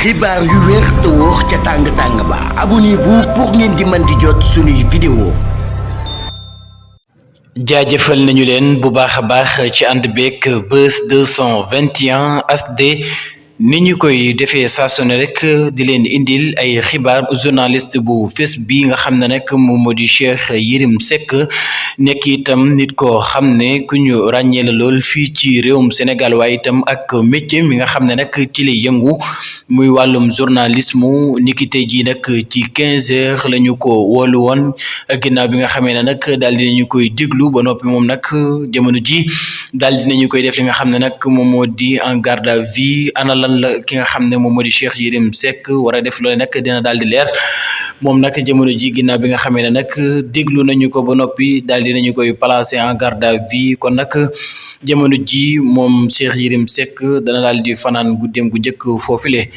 xibaar yu wér te wóor ca tàng ba abonnez-vous pour ngeen di mën di jot suñuy vidéo. jaajëfal nañu leen bu baax a baax ci ànd beeg Buzz 221 HD ni ñu koy defee saa su ne rek di leen indil ay xibaar journaliste bu fés bi nga xam ne nag moom moo di Cheikh Yérim Seck nekk itam nit koo xam ne ku ñu ràññee la lool fii ci réewum Sénégal waaye itam ak métier mi nga xam ne nag ci lay yëngu muy wàllum journalisme niki tey jii nag ci 15 heures la ñu ko woolu woon ginnaaw bi nga xamee ne nag daal dinañu koy déglu ba noppi moom nag jamono ji daal dinañu koy def li nga xam ne nag moom moo di en garde à vue ana lan la ki nga xam ne moom moo di Cheikh Yérim Seck war a def loole nag dina daal di leer moom nag jamono ji ginnaaw bi nga xamee ne nag déglu nañu ko ba noppi daal dinañu koy placer en garde à vue kon nag jamono ji moom Cheikh Yérim Seck dana daal di fanaan guddeem gu njëkk foofule